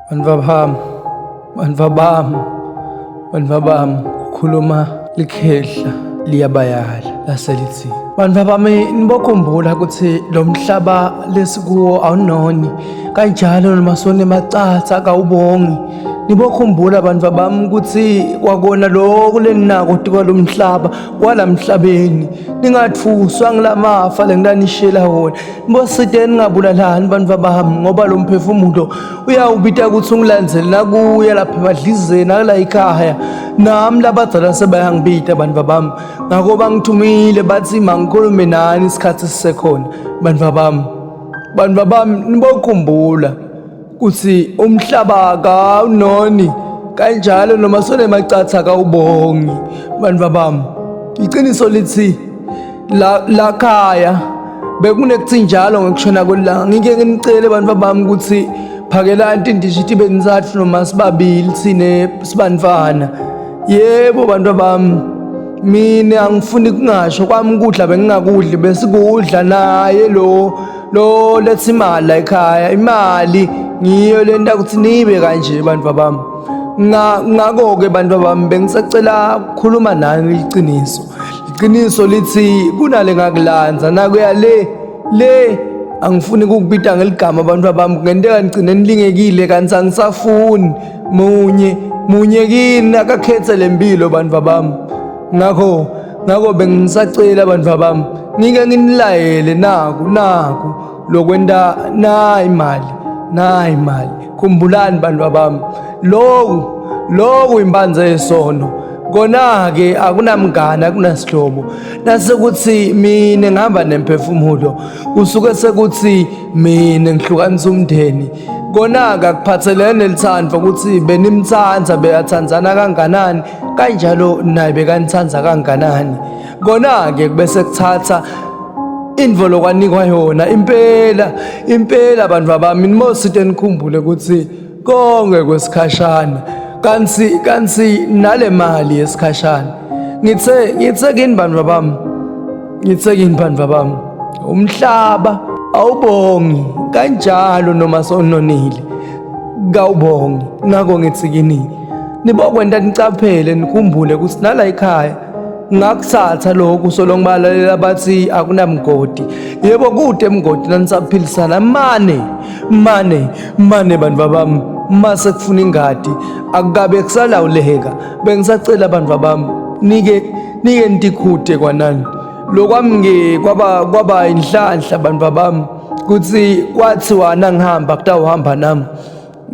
Bantfwabami, bantfwabami, bantfwabami, kukhuluma likhehla liyabayala lase lithi, bantfwabami nibokhumbula ukuthi lo mhlaba lesikuwo awunoni, kanjalo noma sonemacatsa akawubongi. Nibokhumbula bantfwabami ukuthi kwakona lokhu leninako tikwalomhlaba kwalamhlabeni, ningathuswa ngilamafa lengilanishiyela wona. Nibosite ningabulalani bantfu bami ngoba lo mphefumulo uyawubita ukuthi ungilandzele nakuya lapha emadlizeni akula ekhaya. Nami labadzala sebayangibita bantfu bami, ngako bangithumile bathi mangikhulume nani isikhathi sisekhona. Bantfu bami, bantfu bami nibokhumbula kutsi umhlaba akawunoni kanjalo noma sonemacatha akawubongi. Bantfu bami, iqiniso lithi la lakhaya bekunekuthi njalo ngekushona kwelanga ngike nginicele bantfu bami ukuthi phakelani tindishi tibe ntsatfu noma sibabili thine sibantfwana. Yebo bantu bami, mina angifuni kungasho kwami ukudla bengingakudli, besikudla naye lo lo letha imali la ekhaya. Imali ngiyo lenta ukuthi nibe kanje bantu bami. Ngakho-ke bantu bami, bengisacela ukukhuluma nani iqiniso. Iqiniso lithi kunale ngakulanza nakuya le le, angifuni ukukubita ngeligama abantu bami, kungenteka nigcine nilingekile kanti angisafuni. Munye munye kini akakhethe lempilo bantu bami. Ngakho bengisacela bantu bami, ngike nginilayele naku naku lokwenta nayi imali, nayi imali. Khumbulani bantu bami, loku loku imbanze yesono. Kona-ke akunamngane, akunasihlobo. Nasekuthi mina ngihamba nemphefumulo, kusuke sekuthi mina ngihlukanisa umndeni. Kona-ke akuphathelene nelithando ukuthi benimthanda, beyathandzana kanganani, kanjalo naye bekanithanda kanganani. Kona-ke kubese kuthatha intfo lokwanikwa yona impela impela bantu bami. Nimosite nikhumbule ukuthi konke kwesikhashana, kanti kanti nale mali yesikhashana. Ngithe kini bantu bami, ngithe kini bantu bami, umhlaba awubongi kanjalo noma sononile kawubongi. Ngakho ngithi kini nibokwenta nicaphele, nikhumbule ukuthi nala ekhaya ngakuthatha lokhu solo ngibalalela bathi akunamgodi. Yebo kude emgodi nanisaphilisana, mane mane mane bantu bami, mase kufuna ingadi akukabe kusalawuleka. Bengisacela bantu bami, nike nike nitikhude kwanani lokwami nge kwaba kwaba inhlanhla bantu bami kuthi kwathiwa nangihamba kutawuhamba nami,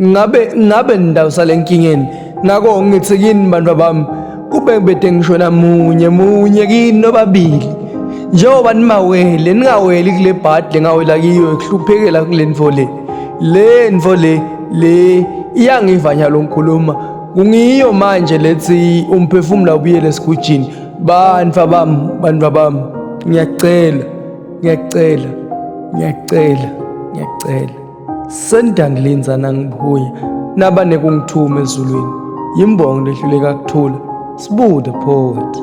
ngabe ngabe nindawusala enkingeni. Ngakho ngithi kini bantu bami, kube bede ngishona munye munye kini nobabili, njengoba nimawele ningaweli kule bhadi lengawela kiyo ekuhluphekela kule ntfo le, le ntfo le le iyangiva nyalo ngikhuluma kungiyo manje lethi umphefumulo awubuyele esigujini. Bantu bami, bantu bami, ngiyacela, ngiyacela, ngiyacela, ngiyacela, sendangilinza nangibuya nabane kungithuma ezulwini. Yimbongo lehluleka kuthula, Sibu the poet.